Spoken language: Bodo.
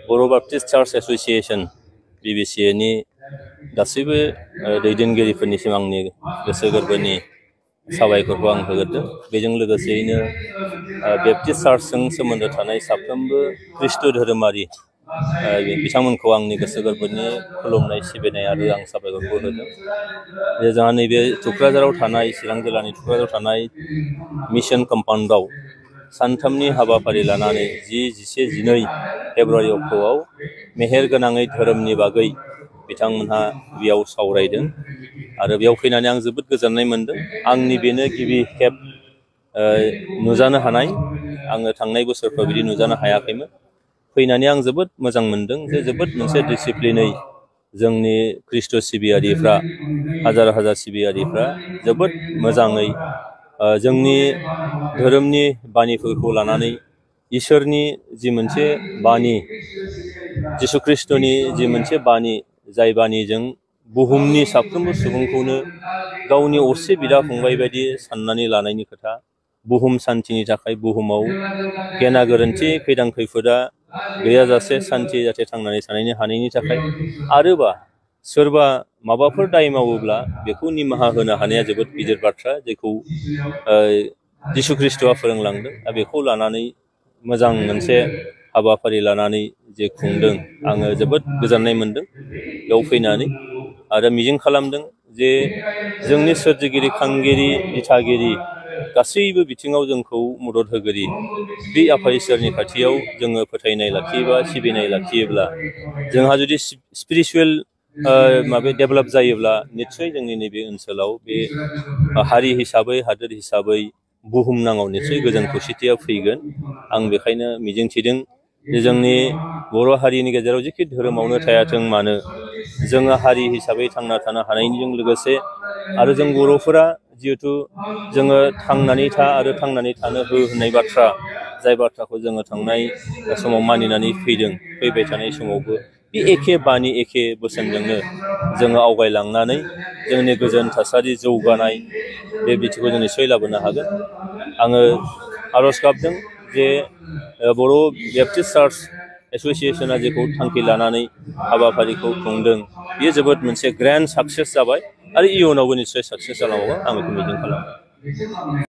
बर' बाप्टिस्ट चार्च एसोसिएशन BBCA गासैबो दैदेनगिरिफोरनिसिम आंनि गोसो गोरबोनि साबायखरखौ आं होग्रोदों। बेजों लोगोसेयैनो बेप्टिस्ट चार्चजों सोमोन्दो थानाय साफ्रोमबो ख्रिस्ट धोरोमारि बिथांमोनखौ आंनि गोसो गोरबोनि खुलुमनाय सिबिनाय आरो आं साबायखरखौ होदों। जोंहा नैबे थुक्राझाराव थानाय चिरां जिल्लानि थुक्राझाराव थानाय मिशन कम्पाउन्डआव सानथामनि हाबाफारि लानानै 10, 11, 12 फेब्रुवारि अक्ट'आव मेहेर गोनाङै धोरोमनि बागै बिथांमोनहा बेयाव सावरायदों आरो बेयाव फैनानै आं जोबोद गोजोननाय मोनदों। आंनि बेनो गिबि खेब नुजानो हानाय। आङो थांनाय बोसोरफ्राव बिदि नुजानो हायाखैमोन। फैनानै आं जोबोद मोजां मोनदों जे जोबोद मोनसे डिसिप्लिनै जोंनि ख्रिस्ट सिबियारिफ्रा हाजार हाजार सिबियारिफ्रा जोबोद मोजाङै जोंनि धोरोमनि बानिफोरखौ लानानै इसोरनि जि मोनसे बानि जिसु ख्रिस्ट'नि जि मोनसे बानि जाय बानिजों बुहुमनि साफ्रोमबो सुबुंखौनो गावनि असे बिदा फंबाय बायदि साननानै लानायनि खोथा, बुहुम सान्तिनि थाखाय बुहुमाव गेना गोरोन्थि खैदां खैफोदा गैयाजासे सान्थि जाहाथे थांनानै थानायनि हानायनि थाखाय आरोबा सोरबा माबाफोर दाय मावोब्ला बेखौ निमाहा होनो हानाया जोबोद गिदिर बाथ्रा, जेखौ जिसु ख्रिस्ट'आ फोरोंलांदों। दा बेखौ लानानै मोजां मोनसे हाबाफारि लानानै जे खुंदों, आङो जोबोद गोजोननाय मोनदों बेयाव फैनानै आरो मिजिं खालामदों जे जोंनि सोरजिगिरि खांगिरि दिथागिरि गासैबो बिथिङाव जोंखौ मदद होगिरि बे आफा इसोरनि खाथियाव जोङो फोथायनाय लाखियोबा सिबिनाय लाखियोब्ला जोंहा जुदि स्पिरिचुवेल डेभेलप जायोब्ला निस्सय जोंनि नैबे ओनसोलाव बे हारि हिसाबै हादोर हिसाबै बुहुमनाङाव निस्सय गोजोन खौसेथिया फैगोन। आं बेखायनो मिजिंथिदों जे जोंनि बर' हारिनि गेजेराव जिखि धोरोमावनो थायाथों मानो जोङो हारि हिसाबै थांना थानो हानायजों लोगोसे आरो जों बर'फोरा जिहेथु जोङो थांनानै था आरो थांनानै थानो हो होननाय बाथ्रा, जाय बाथ्राखौ जोङो थांनाय समाव मानिनानै फैदों, फैबाय थानाय समावबो बे एखे बानि एखे बोसोनजोंनो जोङो आवगायलांनानै जोंनि गोजोन थासारि जौगानाय बे बिथिंखौ जों निस्सय लाबोनो हागोन। आङो आर'ज गाबदों जे बर' बेप्टिस्ट चार्च एसोसिएशना जेखौ थांखि लानानै हाबाफारिखौ खुंदों बेयो जोबोद मोनसे ग्रेन्ड साक्सेस जाबाय आरो इयुनावबो निस्सय साक्सेस जालांबावगोन, आं बेखौ मिजिं खालामो।